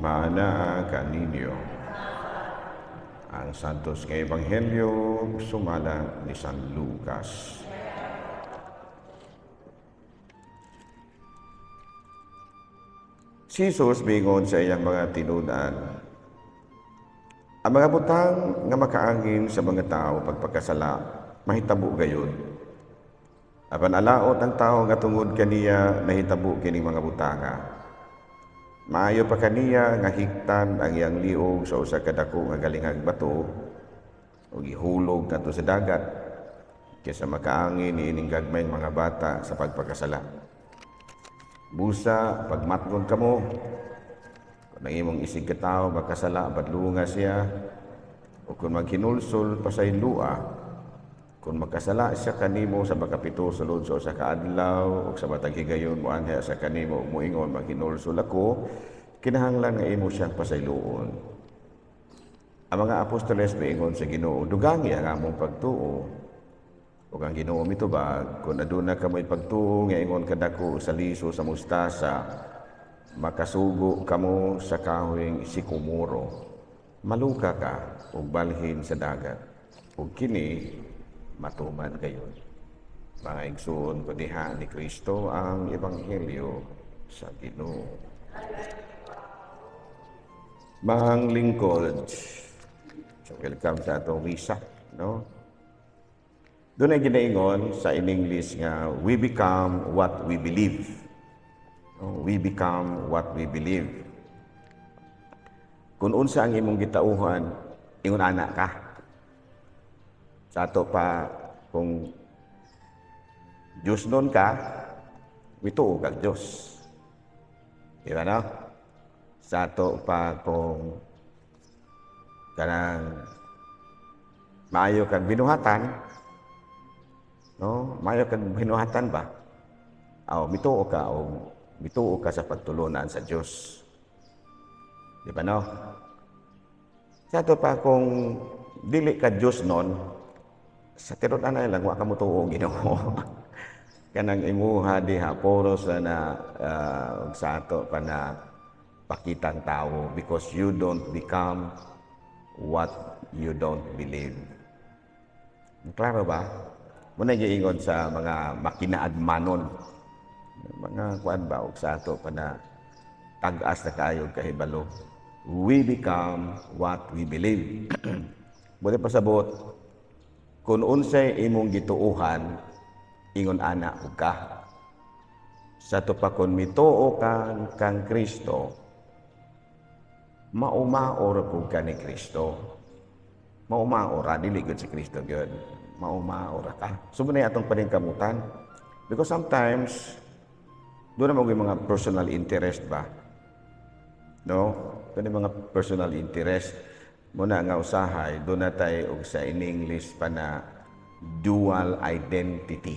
Maana kaninyo. Ang Santos nga Ebanghelyo sumala ni San Lucas. Si Jesus miingon sa iyang mga tinud-an, "Ang mga butang nga makaangin sa mga tao pagpakasala, mahitabo gayud. Apan alaot ang tao nga tungod kaniya nahitabo kining mga butanga. Maayo pa kaniya nga hiktan ang iyang liog sa usa ka dako nga galingag bato ug ihulog ngadto sa dagat kaysa makaangin niining gagmayng mga bata sa pagpakasala. Busa, pagmatngon kamo, kung ang imong isig katawo makasala, badlunga siya, o kung maghinulsol, pasayloa. Kung makasala siya kanimo sa makapito sulod sa usa ka adlaw ug sa matag higayon moanhi sa kanimo ug moingon, 'Maghinulsol ako,' kinahanglan nga imo siyang pasayloon." Ang mga apostoles miingon sa Ginoo, "Dugangi ang among pagtuo." Ug ang Ginoo mitubag, "Kung aduna kamoy pagtuo nga ingon kadako sa liso sa mustasa, makasugo kamo sa kahoyng sikomoro, 'Maluka ka ug balhin sa dagat,' ug kini matuman gayud." Mga igsuon ko diha ni Kristo, ang Ebanghelyo sa Ginoo. Mga lingkod, so welcome sa atong misa, no? Duna ginaingon sa in English nga we become what we believe. No? We become what we believe. Kung unsa ang imong gitauhan, ingon ana ka. Sa ato pa kung Diyos nun ka, mituo kag Diyos. Di ba, no? Sa ato pa kung kanang maayo kag binuhatan, no? Maayo kag binuhatan ba? Aw, mituo ka o mituo ka sa pagtulunan sa Dios. Di ba, no? Sa ato pa kung dili ka Dios nun, sa tinud-anay lang wa ka motuo Ginoo. Kanang imuha diha puros na sa ato pa na pakitang tao because you don't become what you don't believe. Klaro ba? Muna giingon sa mga makinaadmanon. Mga kuan ba og sa ato pa na tag-as na kaayo kahibalo. We become what we believe. Buti pasabot, kung unsay imong gituohan, ingon ana ug ka. Sa ato pa kung mituo ka kang Kristo, maumao pud ka ni Kristo. Maumao ra, dili gud si Kristo gyud. Maumao ra ka. So muna atong paningkamutan. Because sometimes, duna man mga personal interest ba? No? Duna mga personal interest. Muna nga usahay, duna tay og sa in English pa na dual identity.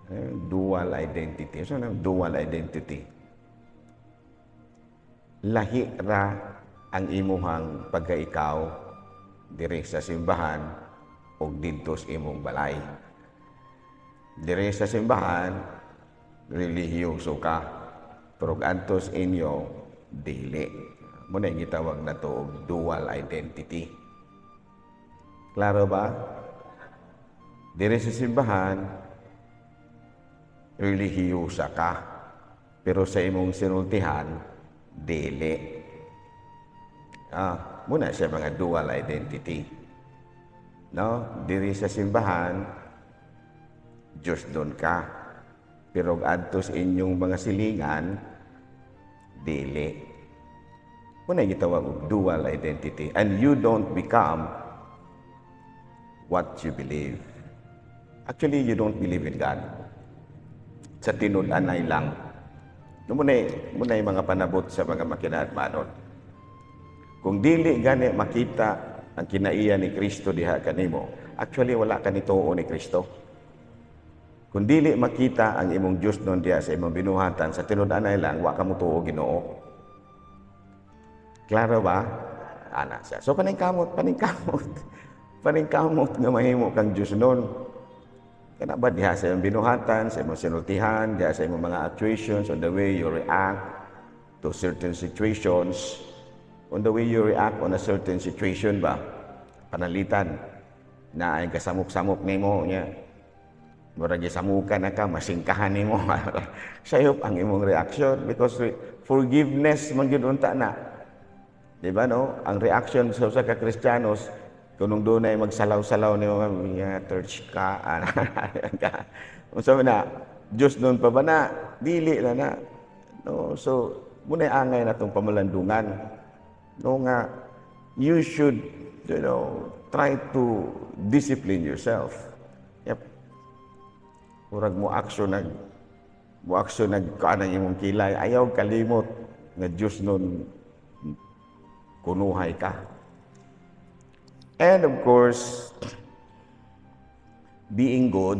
Eh, dual identity. So, ano dual identity? Lahi ra ang imuhang pagkaikaw diri sa simbahan ug didto sa imong balay. Diri sa simbahan, relihiyoso ka. Pero adto sa inyo, dili. Muna yung gitawag na to og dual identity. Klaro ba? Diri sa simbahan, relihiyosa ka. Pero sa imong sinultihan, dili. Ah, muna siya mga dual identity. No? Diri sa simbahan, Diyos doon ka. Pero adto sa inyong mga silingan, dili. Muna gitawag og dual identity. And you don't become what you believe. Actually, you don't believe in God. Sa tinud-anay lang. No, muna mga panabot sa mga makinaadmanon. Kung dili gani makita ang kinaiya ni Kristo diha kanimo, actually wala ka nituo ni Kristo. Kung dili makita ang imong Dios nun diha sa imong binuhatan, sa tinud-anay lang, wa ka motuo Ginoo. Klaro ba? Ana siya. So paningkamot, paningkamot. Paningkamot nga mahimo kang Dios nun. Kana ba diha sa imong binuhatan, sa imong sinultihan, diha sa imong mga actuations on the way you react to certain situations. On the way you react on a certain situation ba, panalitan, na ay kasamok-samok nimo nya. Murag gisamukan na ka, masingkahan nimo. Sayop ang imong reaction because forgiveness man gyud unta na. Di ba, no? Ang reaction sa usa ka Kristiyanos kung dunay magsalaw-salaw nimo, ya church ka, ana ka. Unsa man na? Diyos nun pa ba na? Dili na na. No, so muna'y angay na tong pamalandungan. No nga you should try to discipline yourself. Yep. Murag mo action nag kuan ang imong kilay, ayaw kalimot nga Diyos nun kunuhay ka. And of course, being good,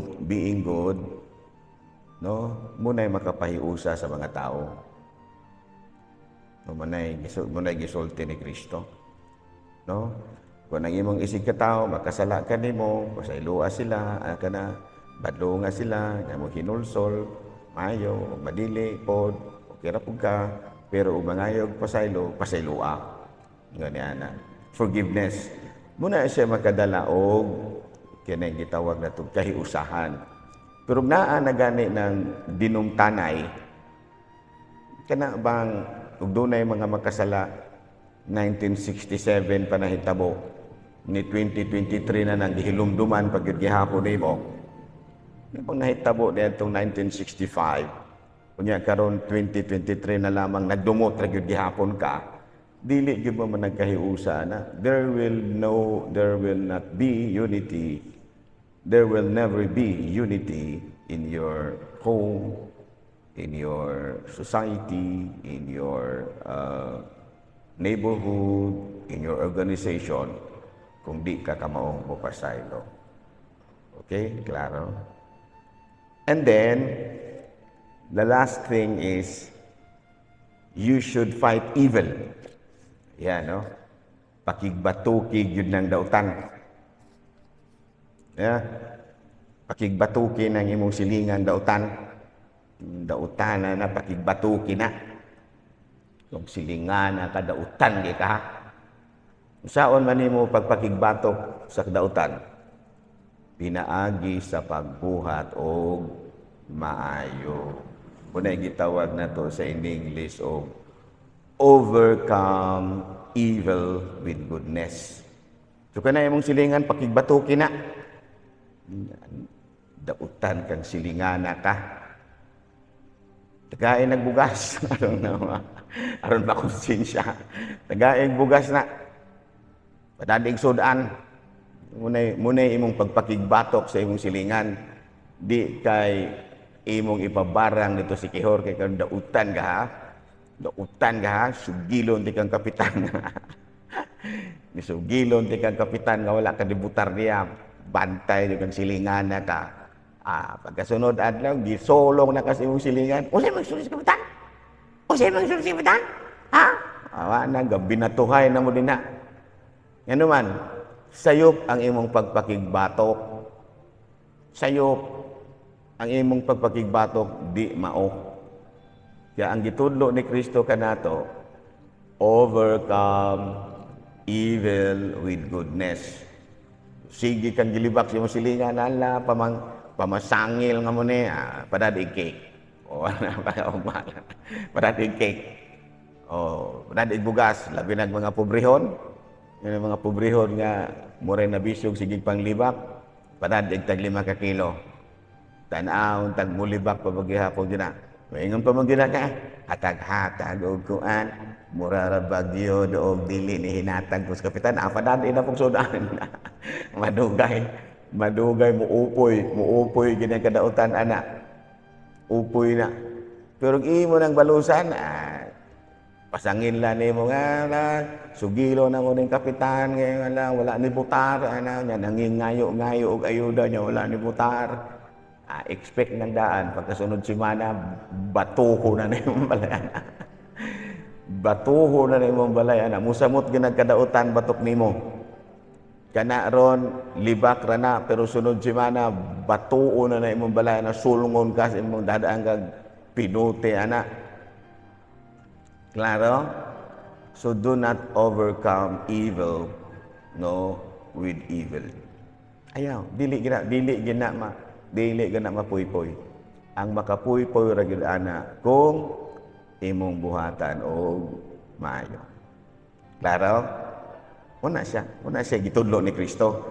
no, muna'y makapahiusa sa mga tao. No, muna'y gisulti ni Kristo. No? Kung ang imong isig ka tao, makasala ka nimo, pasayloa sila, ka na, badlonga sila, nga mo hinulsol, maayo, madili, pod, okay ra pud ka, pero ug mangayog pasaylo, pasayloa. Ngani ana. Forgiveness. Muna siya makadala og kini gitawag na tong kahiusahan. Pero naa na gani ng dinumtanay, kana bang ug dunay mga makasala 1967 pa nahitabo, ni 2023 na nang gihilumduman pag yun gihapon nimo, yung pang nahitabo niadtong 1965, unya karon 2023 na lamang nagdumot ra gyud gihapon ka, dili gyud mo man nagkahiusa na. There will not be unity. There will never be unity in your home, in your society, in your neighborhood, in your organization, kung di ka kamaong mopasaylo. Okay? Klaro? And then, the last thing is, you should fight evil. Yan, no? Pakigbatuki yun ng dautan. Yeah. Pakigbatuki ng imong silingan dautan. Dautan na na, pakigbatuki na. Kung silingan na ka, dautan di ka. Saon man nimo pagpakigbatok sa dautan? Pinaagi sa pagbuhat og maayo. Unay gitawag na to sa in English og overcome evil with goodness. So kana imong silingan, pakigbatuki na. Dautan kang silingana ka. Tagain nagbugas. Aron na aron ba konsensya. Tagain bugas na. Padadig sudan. Munay imong pagpakigbatok sa imong silingan. Di kay imong ipabarang dito si Kihor kay kan dautan ka ha. Dautan ka ha, sugilon ti kang kapitan. Nisugilon ti kang kapitan nga wala ka debutar niya. Bantay di kang silingan na ka. Ah, pagkasunod adlaw, gisolong na kasi imong silingan. Unsay magsulod si kapitan? Unsay magsulod si kapitan? Ha? Awa na, gabinatuhay na mo din na. Ngano man, sayop ang imong pagpakigbatok. Sayop ang imong pagpakigbatok, di mao. Kaya ang gitudlo ni Kristo kanato, overcome evil with goodness. Sige kang gilibak sa imong silingan, ala, pamasangil nga mo ni, ah, padadig cake. O, padadig cake. O, padadig bugas, labi nag mga pobrehon. Yung mga pobrehon nga, muray na bisyog, sige panglibak, padadig tag 5 ka kilo. Tanaw, tag mulibak pa paghihapon din na. Maingon pa man gina ka, hatag-hatag og kuan, mura ra bagyo og dili ni hinatag ko sa kapitan, ah, padadi na pong sudan. Madugay, madugay muupoy, muupoy gid ang kadautan ana. Upoy na. Pero kung imo nang balusan, ah, pasangin lang nimo nga na, sugilo na mo ning kapitan ngayon wala, wala ni butar ana nya nangingayo-ngayo og ayuda niya, wala ni butar. Ah, expect ng daan pagkasunod semana batuho na nimong balay ana. Batuho na nimong balay ana. Musamot ginag kadautan batok nimo. Kana ron libak ra na, pero sunod semana batuo na na imong balay ana, sulngon ka sa imong dadaan kag pinute ana. Klaro? So do not overcome evil, no, with evil. Ayaw, dili gina mapuypoy. Ang makapuypoy ra gyud ana kung imong buhatan og maayo. Klaro? Una siya gitudlo ni Kristo.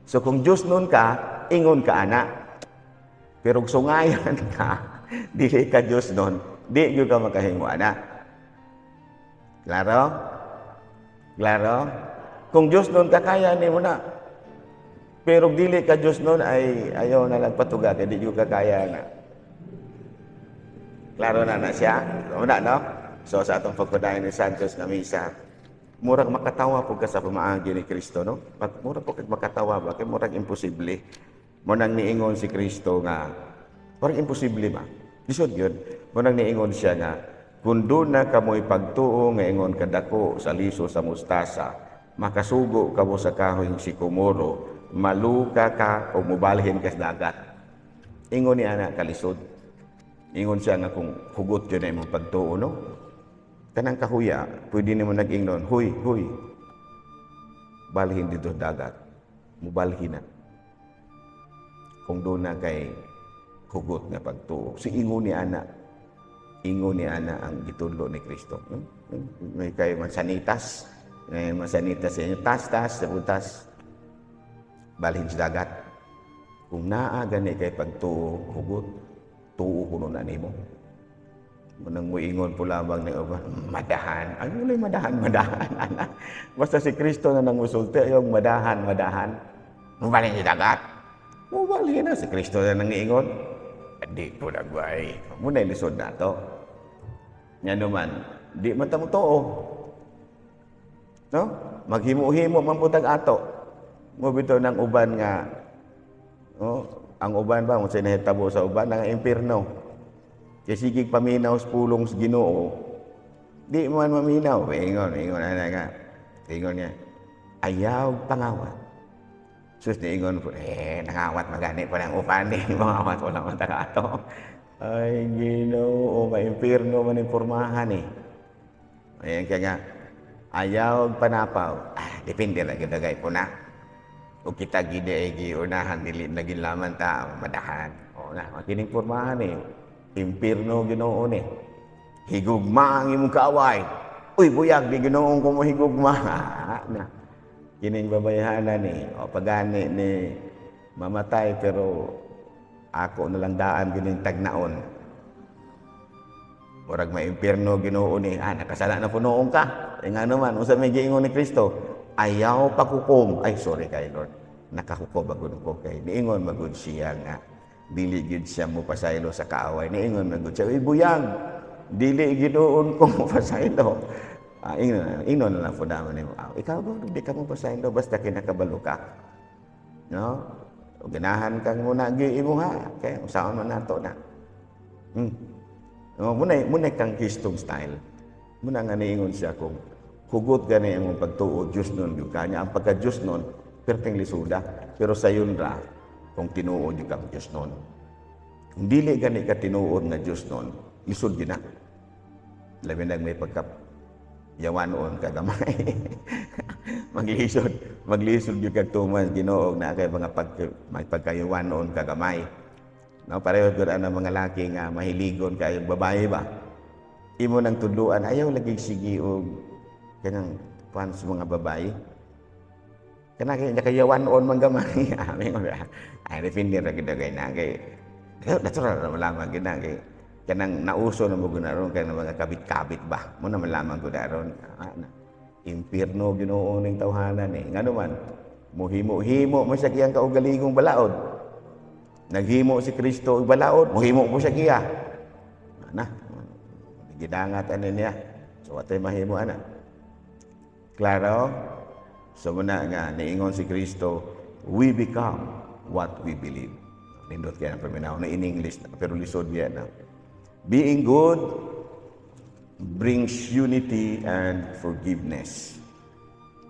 So kung Diyos nun ka, ingon ka ana. Pero kung sungayan ka, dili ka Diyos nun, di gyud ka makahimo ana. Klaro? Klaro? Kung Diyos nun ka, kaya nimo na. Pero dili ka Diyos nun, ay ayaw na lang patuga, kay di gyud ka kaya na. Klaro na na siya? Una, no? So sa atong pagpadayon ni Santos nga misa, murag makatawa po ka sa pamaagi ni Kristo, no? Murag po kag makatawa ba? Kay murag imposible. Mo nang niingon si Kristo nga, murag imposible ba? Lisod yun. Mo nang niingon siya nga, kung duna kamoy pagtuo nga ingon kadako sa liso sa mustasa, makasugo kamo sa kahoy sikomoro, maluka ka o mubalhin ka sa dagat. Ingon ni ana kalisod. Ingon siya nga kung hugot yun na imong pagtuo, no? Kanang kahuya, pwede nimo nag-ingnon, "Huy, huy, balhin dito dagat." Mubalhin na. Kung duna kay hugot nga pagtuo. Si ingon ni ana ang gitudlo ni Kristo. May kay mansanitas. May mansanitas sa inyo. Tas, tas, tas. Balhin sa dagat. Kung naa gani kay pagtuo, hugot, tuo kuno na nimo. Munang muingon po lamang ng uban, madahan. Ay, wala'y madahan, madahan. Ana. Basta si Kristo na nang musulti, yung madahan, madahan. Mubalhin sa dagat. Mubalhin na. Si Kristo na nang niingon. Di po nagway. Muna lisod na to. Nga naman, di man ta mo tuo. No? Maghimo-himo man putag ato. Mo bitaw ng uban nga, no? Ang uban ba kung sinahitabo sa uban ang impierno. Kay sige paminaw sa pulong sa Ginoo, di man maminaw. Ingon, ingon ana nga. Ingon niya, ayaw pangawat. Sus, niingon po, eh, nangawat magani pa ng upan eh. Mangawat wala man taga ato. Ay, Ginoo, maimpirno man impormahan eh. Ayan kaya nga, ayaw panapaw. Ah, depende lang gyud po na. O kita gid ay giunahan dili na ginlaman ta madahan. O na, makining pormahan eh. Impirno Ginoo ni. Higugma ang imong kaaway. Uy, buyag di Ginoo ko mo higugma. Na. Kining babayhanan ni. O pagani ni mamatay pero ako na lang daan gining tagnaon. Murag maimpirno Ginoo ni. Ah, nakasala na punoong ka. E nga naman, unsa may giingon ni Kristo? Ayaw paghukom. Ay, sorry kay Lord. Nakahukom magud ko kay niingon magud siya nga dili gyud siya mo pasaylo sa kaaway. Niingon magud siya, "Uy, buyag. Dili Ginoon ko mo pasaylo." Ah, ingon, ingon na lang po naman nimo. Ah, ikaw ba, di ka mo pasaylo basta kinakabalo ka. No? O ganahan kang muna gi imuha kay usaon man nato na. No, muna kang Kristong style. Muna nga niingon siya kung hugot gani ang pagtuo, Diyos nun gyud kanya. Ang pagka Diyos nun, perting lisuda. Pero sayon ra kung tinuod gyud kang Diyos nun. Kung dili gani ka tinuod nga Diyos nun, lisod gyud na. Labi nag may pagka yawanon ka gamay. Maglisod gyud kag tuman Ginoo na kay mga pag may pagkayawanon ka gamay. No, pareho gyud ang mga laki nga mahiligon kay babae ba. Imo nang tudluan ayaw lagi sige og kanang kuan sa mga babae. Kana kay nakayawanon man gamay. Amin ko. Ay, depende ra gyud kay na kay natural ra lamang gyud na kay kanang nauso na mo gud ron kay mga kabit-kabit ba. Mo na man lamang gud ron. Ah, na. Impierno Ginoo ning tawhanan eh. Ngano man muhimo-himo mo siya kiyang kaugalingong balaod. Naghimo si Kristo og balaod, muhimo po siya kiya. Na, gidangat ani niya. So watay mahimo ana. Klaro? So muna nga niingon si Kristo, we become what we believe. Nindot kaya ng paminaw na in English na, pero lisod niya na. Being good brings unity and forgiveness.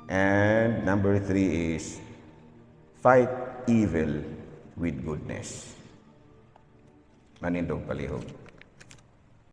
And number three is fight evil with goodness. Manindog palihog.